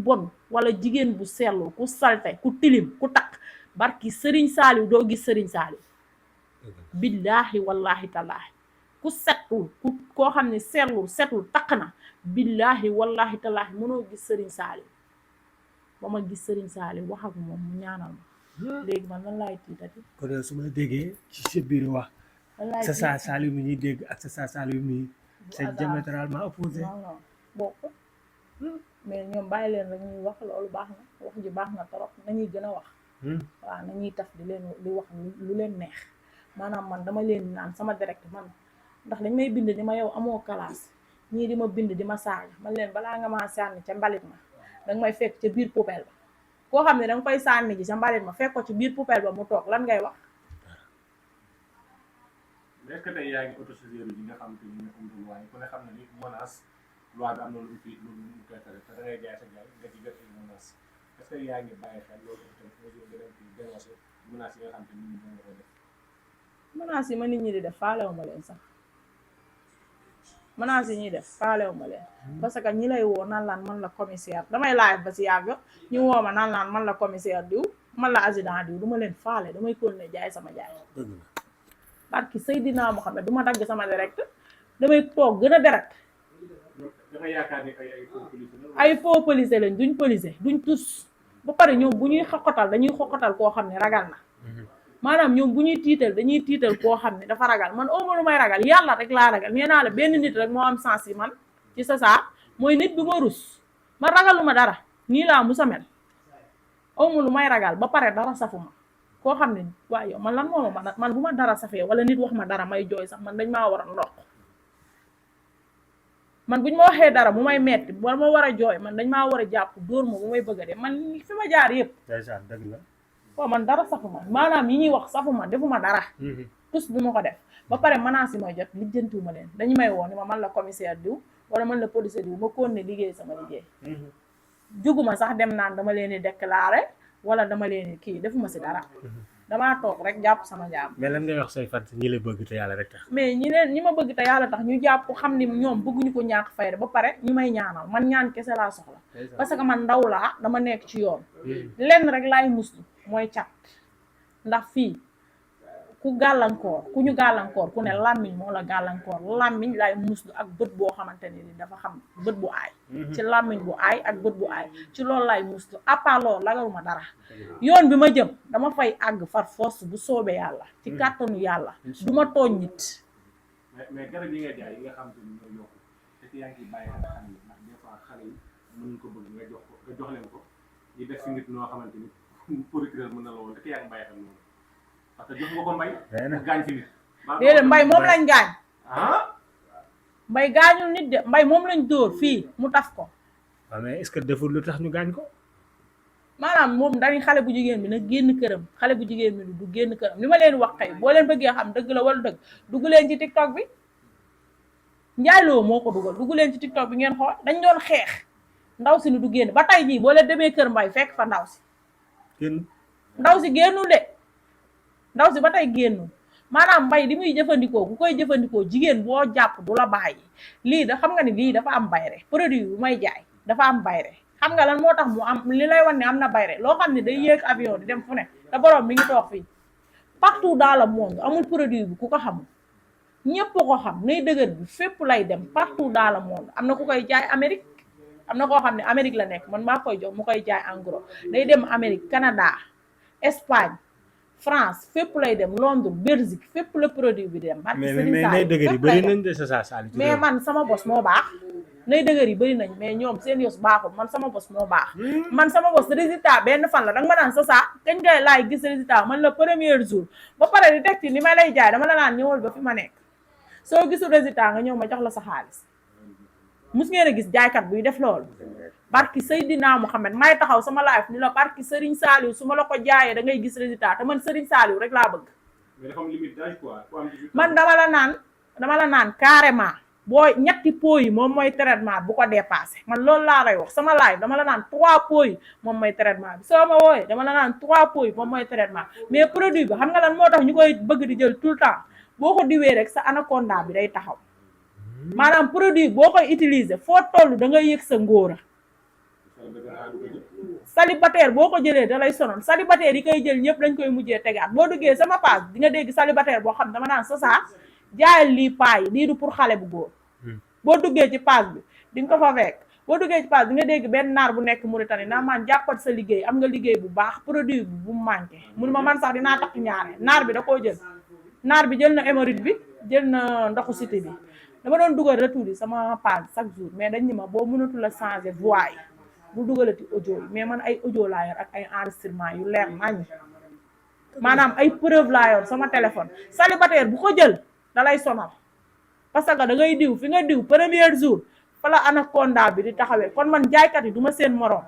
bon wala jigéen bu sellul ku salte ku tilim ku takk barki Serigne Saliou doo gis Serigne Saliou billaahi wallaahi tallaahi ku setul ku koo xam ne sellul setul takk na billaahi wallaahi tallaahi mënoo gis Serigne Saliou ba ma gis Serigne Saliou wax ak moom mu ñaanal ma léegi man lan laay tiitati kon su ma la déggee ci sa biir wax lan laay sa saa Saliou mi ñuy dégg ak sa saa Saliou mi c'est diamétralement opposé. non non bokk mais ñoom bàyyi leen rek ñuy wax loolu baax na wax ji baax na trop nañuy gën a wax waaw nañuy taf di leen di wax lu leen neex maanaam man dama leen naan sama direct man ndax dañ may bind di ma yow amoo classe ñii di ma bind di ma saaga man leen balaa nga maa sànni ca mbalit ma danga may fekk ca biir poubelle ba koo xam ne danga koy sànni ji ca mbalit ma fekk ko ci biir poubelle ba mu toog lan ngay wax est-ce que tey yaa ngi autosuffisance bi nga xam te ni amul waaye ku ne xam na ni menace loi bi am na lu fi lu koy tere te da ngay jaay sa jaay nga ci jot ay menace est-ce que yaa ngi bàyyi xel loolu tamit mesure nga dem ci dénoncer menace yi nga xam te ni ñu ngi ko def menaces yi ma nit ñi di def faalewu ma leen sax menaces yi ñuy def faalewu ma leen parce que ñi lay woo naan laan man la commissaire damay live ba si yàgg ñu woo ma naan laan man la commissaire diw man la adjudant diw du ma leen faale damay continuer jaay sama jaay barki Seydina Mohamed du ma dagg sama direct damay toog gën a direct dama yaakaar ni ay faux policiers ay faux policiers lañ duñ policier duñ tus ba pare ñoom bu ñuy xoqatal dañuy xoqatal koo xam ne ragal na maanaam ñoom bu ñuy tiital dañuy tiital koo xam ne dafa ragal man awma lu may ragal yàlla rek laa ragal nee naa la benn nit rek moo am sens yi man ci sa saa mooy nit bi ma rus man ragaluma dara nii laa musa mel awma lu may ragal ba pare dara safuma koo xam ne waaye yow man lan moo ma man bu ma dara safee wala nit wax ma dara may jooy sax man dañ maa war a ndox man buñ ma waxee dara mu may metti wala ma war a jooy man dañ maa war a jàpp dóor ma bu may bëgg a dee man fi ma jaar yëpp déjà dëgg la waaw man dara safuma maanaam yi ñuy wax safuma defuma dara tous du ma ko def ba pare menaces yi may jot lijjantiwuma leen dañu may woo ni ma man la commissaire diw wala man la policier diw ma kon ne liggéey sama liggéey juguma sax dem naan dama leen di déclarer wala dama leen kii defuma si dara damaa toog rek jàpp sama jaam. mais lan ngay wax say fan ñi la bëgg te yàlla rek tax. mais ñi ma bëgg te yàlla tax ñu jàpp xam ni ñoom bëgguñu ko ñàkk fayda ba pare ñu may ñaanal man ñaan kese laa soxla parce que man ndaw laa dama nekk ci yoon lenn rek laay muslu mooy cat ndax fii ku gàllankoor ku ñu gàllankoor ku ne làmmiñ moo la gàllankoor làmmiñ laay muslu ak bët boo xamante ne ni dafa xam bët bu aay ci làmmiñ bu aay ak bët bu aay ci loolu laay muslu à part loolu lagaluma dara yoon bi ma jëm dama fay àgg far force bu soobee yàlla ci kàttanu yàlla du ma tooñ nit mais garab yi nga jaay yi nga xam te ni ñoo yokku te yaa ngi bàyyi xel xale yi ndax des fois xale yi mën ko bëgg nga jox leen ko ñu def si nit noo xamante ni procureur mën na la woon te yaa ngi bàyyi xel noonu parce que jox nga ko mbay gaañ ci nit déedéet mbay moom lañ gaañ ah mbay gaañul nit de mbay moom lañ dóor fii mu taf ko waaw mais est-ce que deful lu tax ñu gaañ ko maanaam moom dañuy xale bu jigéen bi nag génn këram xale bu jigéen bi du génn këram li ma leen wax tey boo leen bëggee xam dëgg la wala dëgg dugg leen ci TikTok bi njaaloo moo ko dugal dugg leen ci TikTok bi ngeen xool dañ doon xeex ndaw si ni du génn ba tey jii boo leen demee kër mbay fekk fa ndaw si ndaw si génnul de ndaw si ba tey génnul maanaam mbay li muy jëfandikoo ku koy jëfandikoo jigéen boo jàpp du la bàyyi lii da xam nga ni lii dafa am bayre produit bu may jaay dafa am bayre xam nga lan moo tax mu am li lay wan ne am na bayre loo xam ne day yéeg avion di dem fu ne te borom mi ngi toog fii partout dans le monde amul produit bi ku ko xamul ñëpp ko xam nay dëgër bi fépp lay dem partout dans le monde am na ku koy jaay Amérique am na koo xam ne Amérique la nekk man maa koy jox mu koy jaay en gros day dem Amérique Canada Espagne France fépp lay dem Londres Belgique fépp la produit bi dem. mais nay dëgër yi bëri nañ de sa saali mais man sama bos moo baax nay dëgër yi bëri nañ mais ñoom seen yos baaxul man sama bos moo baax man sama bos résultat benn fan la danga ma naan sa saa kañ ngay laay gis résultat man la premier jour ba pare di teg ci ni may lay jaay dama la naan ñëwal ba fi ma nekk soo gisul résultat nga ñëw ma jox la sa xaalis mus ngeen a gis jaaykat buy def loolu barki Seydina Mohamed may taxaw sama live ni la barki Serigne Saliou su ma la ko jaayee da ngay gis résultat te man Serigne Saliou rek laa bëgg man dama la naan carrément boo ñetti pots yi moom mooy traitement bu ko dépassé man loolu laa lay wax sama live dama la naan 3 pots yi moom mooy traitement bi soo ma wooyee dama la naan 3 pots yi moom mooy traitement mais produit bi xam nga lan moo tax ñu koy bëgg di jël tout le temps boo ko diwee rek sa anaconda bi day taxaw maanaam produit boo koy utiliser foo toll da ngay yëg sa ngóora célibataire boo ko jëlee da lay sonal célibataire yi koy jël ñëpp dañ koy mujjee tegaat boo duggee sama page di nga dégg célibataire boo xam dama naan sa jaayal lii paa yi lii du pour xale bu góor boo duggee ci page bi di nga ko fa fekk boo duggee ci page bi nga dégg benn naar bu nekk Mauritanie naa man jàppat sa liggéey am nga liggéey bu baax produit bi bu mu manqué mun ma man sax dinaa takk ñaare naar bi da koo jël naar bi jël na hémorroïde bi jël na ndoxu cité bi dama doon dugal retour yi sama page chaque jour mais dañ ni ma boo mënatul a changer voix yi bu dugalati audio yi mais man ay audio laa yor ak ay enregistrement yu leer nañ maanaam ay preuve laa yor sama téléphone célibataire bu ko jël da lay sonal parce que da ngay diw fi nga diw premier jour fa la anaconda bi di taxawee kon man jaaykat yi du ma seen morom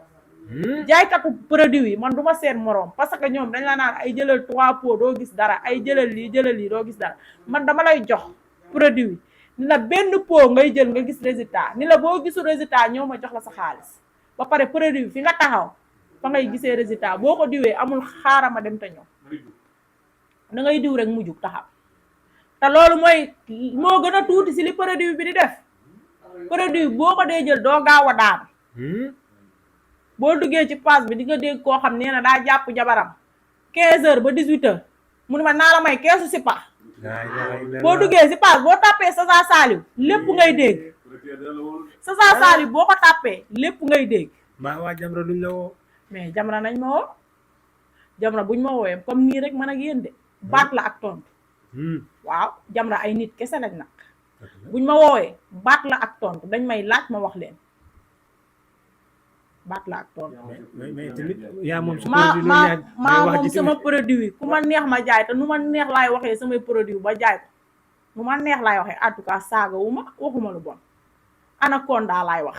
jaaykatu produit yi man du ma seen morom parce que ñoom dañ la naan ay jëlal 3 pots doo gis dara ay jëlal lii doo gis dara man dama lay jox produit yi ni la benn pot ngay jël nga gis résultat ni la boo gisul résultat ñoo ma jox la sa xaalis ba pare produit bi fi nga taxaw fa ngay gisee résultat boo ko diwee amul xaarama dem te ñëw da ngay diw rek mujj taxaw te loolu moo gën a tuuti si li produit bi di def produit boo ko dee jël doo gaaw a daan boo duggee ci page bi di nga dégg koo xam nee na daa jàpp jabaram 15h ba 18h mu ne ma naa la may keesu si pax boo duggee si page boo tàppee Sasa Saliou lépp ngay dégg Sasa Saliou boo ko tàppee lépp ngay dégg maa waa Jamra duñ la woo mais Jamra nañ ma woo Jamra buñ ma woowee comme nii rek man ak yéen de baat la ak tontu waaw Jamra ay nit kese lañ nag buñ ma woowee baat la ak tontu dañ may laaj ma wax leen baat la ak tontu mais tamit yaa moom sa maa produit maa loolu maa wax moom ji sama produit ku ma neex ma jaay te nu ma neex laay waxee samay produit ba jaay ko nu ma neex laay waxee en tout cas saaga wu ma waxuma lu bon anaconda laay wax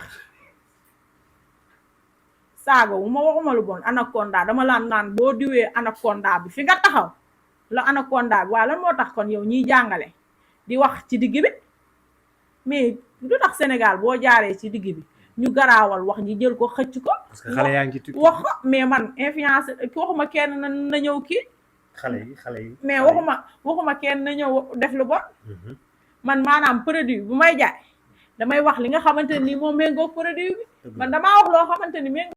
saaga wu ma waxuma lu bon anaconda dama laan naan boo diwee anaconda bi fi nga taxaw la anaconda bi waaye lan moo tax kon yow ñiy jàngale di wax ci digg bi mais lu tax Sénégal boo jaaree ci digg bi ñu garaawal wax ñi jël ko xëcc ko parce que xale yaa ngi ci tukki wax ko mais man influence waxuma kenn na ñëw kii xale yi mais waxuma kenn na ñëw def lu bon man maanaam produit bu may jaay damay wax li nga xamante ni moom méngoo produit bi man damaa wax loo xamante ni méngoo